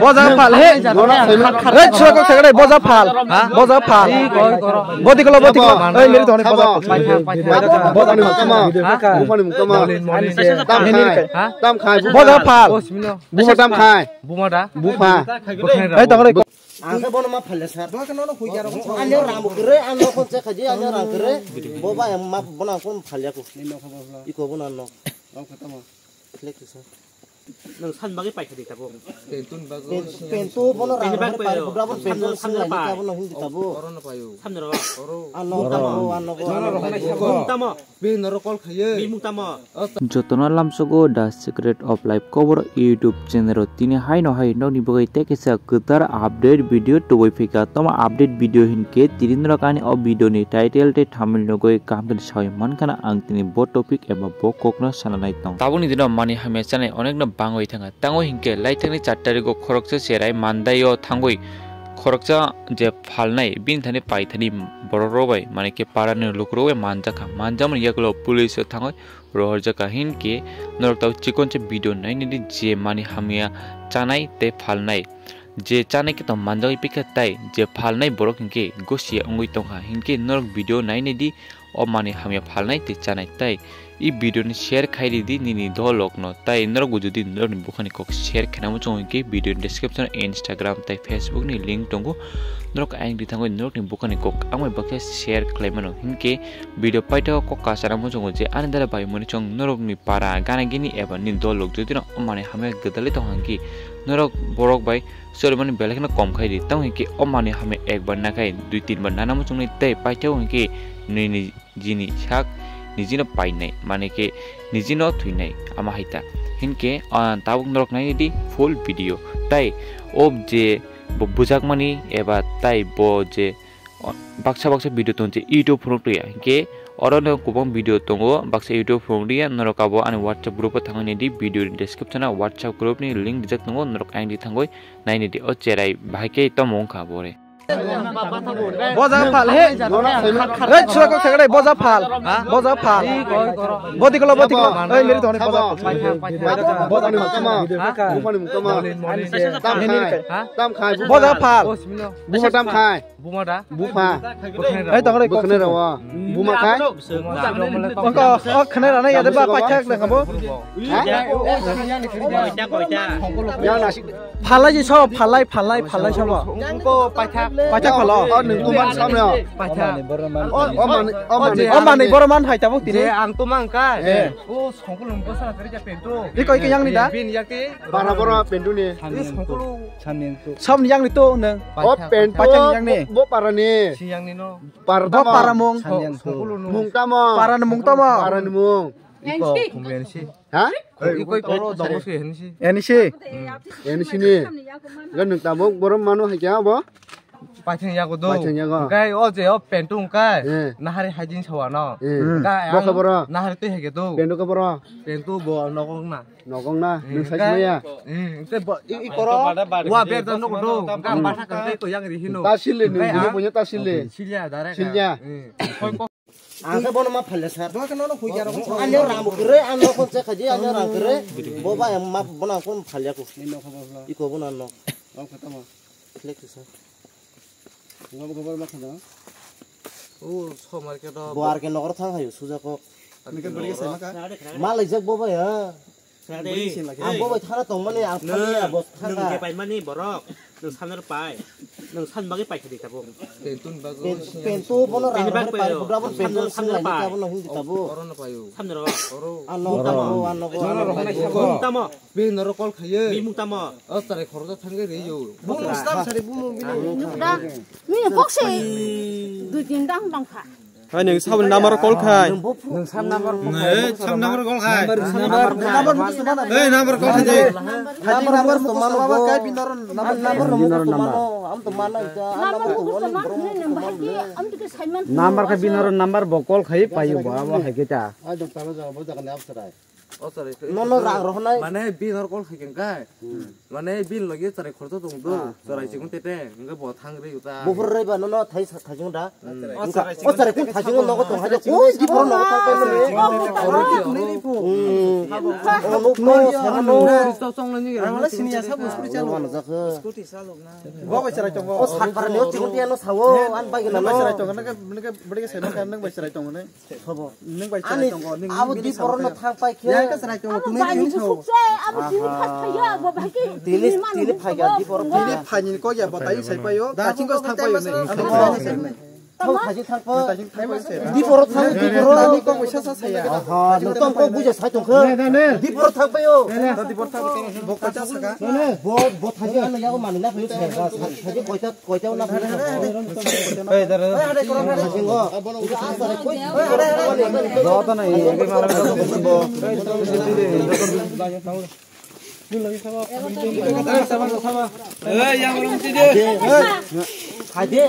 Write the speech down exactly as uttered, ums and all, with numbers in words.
Boja phal he. Hey, chwla kok sakare boja phal. Boja phal. Bodi kolo, bodi kolo. Hey, meri thoni boja phal. Boja ni mukama. Bufani mukama. Tam khai. Tam khai. Boja phal. Buma tam khai. Buma da. Bufa. Hey, tongre. Ang khe bono ma phalya sir. Bo khe nono hoi jaro. Ani rang bo kre, ani rokon che khaji, ani rang kre. Bo ba em ma bono ang kon phalya ko. Iko bono no. Khlek kisa. Nang san bagi pai khadi tabo. Pentu bono rang pai. Bugra bon pentu sing lai tabo no hindi tabo. Oro no payo. Samne ro. Oro. Ano tamo, ano ko. Tamo. Be norok call khaye. Bimung tamo. Jotono lamsogo The Secret of Life Kobor YouTube channel o tini haino hai nokni bagwi tei kaisa kwtal update video tubui phika. Tamo update video hinkhe tini norok ani o video ni title tei thumbnail nugwi kaham khe sawi mankha na ang tini bo topic eba bo kokno sana nai tong. Tabukni dino mani hamya chanai onekno bangwi thangkha. Tangwi hinkhe laithani char tarigo khoroksa cherai Mandai o thangwi khoroksa je phalnai bini thani paithani borok rok bai mane khe para ni lukurok bai manjakha. Manjakmani yagulo police o thangwi rohorjakha hinkhe norok tau chikon se video nainani je mani hamya chanai tei phalnai. Je chanai khe tong manjagwi pikha tai je phalnai borok hinkhe gosia wngwi tongkha hinkhe norok video nainadi o mani hamya phalnai tei chanai tai. I video ni share khai ridi nini dolok no tai norok bo jodi norok ni bukhani kok share khaina muchungo hinkhe video ni description o Instagram tai Facebook ni link tongo. Norok ayang di thangwi norok ni bukhani kok ang bai bakhe share khlai mano hinkhe video paithago kok kasana muchungo je ani dara bai mani chong norok ni para gana gini eba nini dolok jodi no o mani hamya gwdalwi tongkha hinkhe norok borok bai sorimani belai kheno kom khai di tamo hinkhe o mani hamya ekbar nakhai dui tin bar nana muchungnai tei paithago hinkhe nini jini sak nijino painai, mane khe nijino thwinai, ama hai ta. Hinkhe, ah, tabuk norok nainai di full video. Tai o je bo bujakmani eba tai bo je, o, baksa baksa video tongo je YouTube phunuk twi ya. Hinkhe oro no kwbang video tongo, baksa YouTube phunuk twi ya. Norok abo ani WhatsApp group o thangwi nai di, video ni description o WhatsApp group ni link rijak tongo, norok ayang di thangwi nainai di. O cherai bahai khe tamo wngkha bo re. Boja phal he. Hey, chwla kok sakare boja phal. Boja phal. Bodi kolo, bodi kolo. Hey, meri thoni boja phal. Bodi ni mukama. Bufani mukama. Tam khai. Tam khai. Boja phal. Bufa tam khai. Buma da? Bufa. Hey, tongre kok. Bukhne rawa. Buma khai. Ongko, o khne rana yade ba paithak na khabo. Ha? Yang na. Phalai ji so, phalai, phalai, phalai so ba. Ongko paithak. Paithak phalo. O nung tuman samno. Paithak. O mani, o mani. O mani boro man hai tabuk tini. Je ang tumang kai. Eh. O songkol nung bosa kari ja pento. Iko, iko yang ni da? Bin ya ke. Bara boro pentu ni. Songkol. Samni yang ni to nang. O pento. Paithak yang ni. Bo para ni. Si yang ni no. Para tamo. Para mung. Mung tamo. Para ni mung tamo. Para ni mung. Iko, kumbe ni si. Ha? Iko, iko, ro, domo si, ni si. Ni si. Ni si ni. Gan nung tamo, borom mano hai kya bo? Paithang yago do. Paithang yago. Kai o je o pentu kai. Eh. Nahari hajin sawa no. Eh. Kai bo ang khe boro. Nahari tei hege do. Pentu khe boro. Pentu bo nokong na. Nokong na. Eh, nung sai kai maya. Eh, te bo i, i koro. Wa ber da nok do. Ka patha ka ko yang ri hino. Ta sile nung, kai nung ang punya ta sile. Silya dara ka. Silya. Eh. Ang khe bono ma phalya sir. Bo khe nono hoi jaro. Ani rang bo kre, ani rokon che khaji, ani rang kre. Bo ba em ma bono ang kon phalya ko. Iko bono nok. Khlek kisa. Ngam khobor ma khana. O, so market o. Bo ar ke nokor thang hayo, suja kok. Ani ke bari ke sai maka. Ma laijak bo bai ha. Bari sin lagi. Ang bo bai thara tong mani, ang thani ya, bo thara. Nung ke pai mani borok. Nung sanar pai. Nung san bagi pai khadi tabo. Pentun bago. Pentu bono rang pai, bugra bo pentu sing lai tabo no hindi tabo. Oro no payo. Samne ro. Oro. Ano tamo, ano ko. Tamo. Be norok call khaye. Bimung tamo. O tarai khoroksa thangwi rw yo. Bumung stam sari bumung bini. Nukda. Nini kok se dui tin dang dong kha. Hai nung sabni number call khai. Nung sam number call khai. Nung sam number call khai. Number number number number call khai. Hey number call khai. Number number to mano kai binor number number number to mano. Am to mana ita. Number to mano. Number khai binor number bo call khai payo bo abo hai kita. Ai dok talo jaga bo jaga ni absarai. O chwrai khe. Nono rang rohornai. Mane bin hor call khaikhe kai. Mane bin logi chwrai khoroksa tong do. Chwrai chikon tete. Hwnkhe bo thang ri uta. Buphur raiba nono thai sa-, thaijung da. O chwrai kun thaijung nogo tong hai. Oi, di boro nogo thang pai mani. Oro ki oro. Hmm. Ono ko sano. Ang la sini ya sabo scooty chalo. Ano jakha. Scooty chalo na. Bo bai chwrai tongo. O sat para ni o chikon tiya no sawo. An bai gana no. Bai chwrai tongo. Nang bai chwrai tongo ne. Sabo. Nang bai chwrai tongo. Ani abo di boro no thang pai khe. Ya ka chwrai tongo. Abo tuni bai ni sukse, abo tini phas phaiya, abo bai khe tini, tini phaiya di boro phaiya. Tini phai ni ko ya bo tai sai paio. Da ching ko thang paio ne. Thang phai thang pa. Di boro thang, di boro. Ani ko bai sa sa saya. Aha, no tom ko buja sai tong khe. Di boro thang paio. Di boro thang bo ko cha saka. Bo, bo thang ano yago mani na phaio. Thang ko cha Koita una phai. Ei, dara. Joto na, ei, ei, mara, mara, bo. Ei, yang orang tide. Hai de.